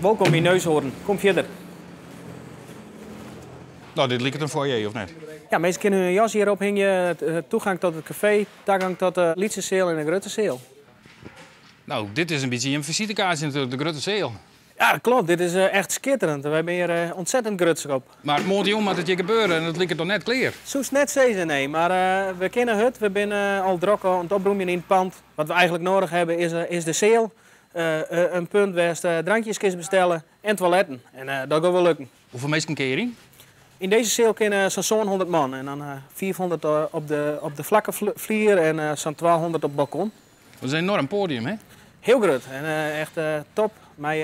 Wolkom yn Neushoorn. Kom fierder. No, dit liket in foyer, of net? Ja, minsken kinne hun jas hjir ophingje. Toegang tot it kafee, tagang tot de lytse seal en de grutte seal. No, dit is in bytsje jim fisitekaartsje natuerlik, de grutte seal. Ja, dat kloppet. Dit is echt skitterend. Wy binne hjir ontzettend grutsk op. Mar moarntejûn moat it hjir gebeure en it liket noch net klear. Soest net sizze, nee. Mar we kinne hurd. We binne al drok oan it oprûmjen yn it pand. Wat we eigenlik noadich hawwe is de seal. In punt wêr'tst drankjes kinst bestelle en toiletten. En dat giet wol lukken. Hoefolle minsken kinne hjir yn? Yn dizze seal kinne sa'n 700 man en dan 500 op de flakke flier en sa'n 200 op it balkon. Dat is in enoarm poadium, hè? Hiel grut en echt top. Mei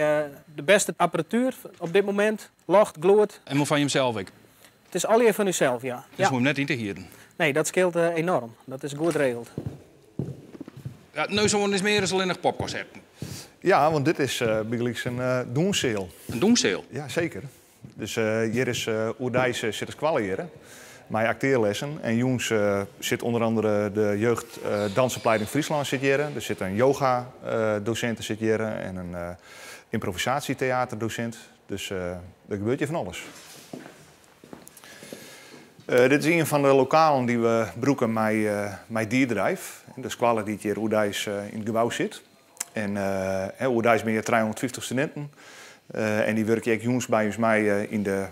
de bêste apparatuer op dit momint. Ljocht, gelûd. En fan jimsels ek? It is allegear fan ússels, ja. Dus hoege jim net yn te hieren? Nee, dat skeelt enoarm. Dat is goed regeld. Ja, Neushoorn is mear as allinnich popkonserten. Ja, want dit is bygelyks in dûnsseal. In dûnsseal? Ja, seker. Dus hjir is oerdeis sit de skoalle hjir mei aktearlessen. En jûns sit ûnder andere de jeugd dansopleiding Fryslân sit hjir. Der sit in yoga dosinte sit hjir en in ymprovisasjeteaterdosint. Dus der gebeurt hjir fan alles. Dit is ien fan de lokalen dy't we brûke mei Dierdrijf, de skoalle dy't hjir oerdeis yn it gebou sit. En oerdeis binne hjir 350 studinten en dy wurkje ek jûns by ús mei yn de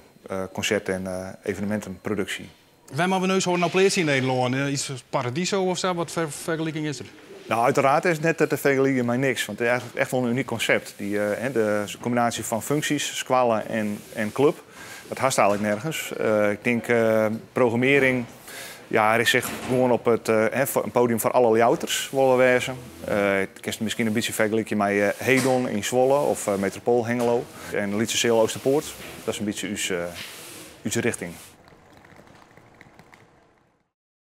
konsert- en evenemintenproduksje. Wêr moatte we Neushoorn no pleatse yn Nederlân? Iets as Paradiso of sa? Wat foar fergeliking is der? No, uiteraard is it net te fergelykjen mei niks, want it is eigenlik echt wol in unyk konsept. De kombinaasje fan funksjes, skoalle en klup, dat hast eigenlik nergens. Ik tink programmearring, ja, rjocht sich gewoan op it, in podium foar alle Ljouwerters wolle wêze. Kinst it miskien in bytsje fergelykje mei Hedon yn Zwolle of Metropool Hengelo en Lytse Seal Oosterpoort. Dat is in bytsje ús richting.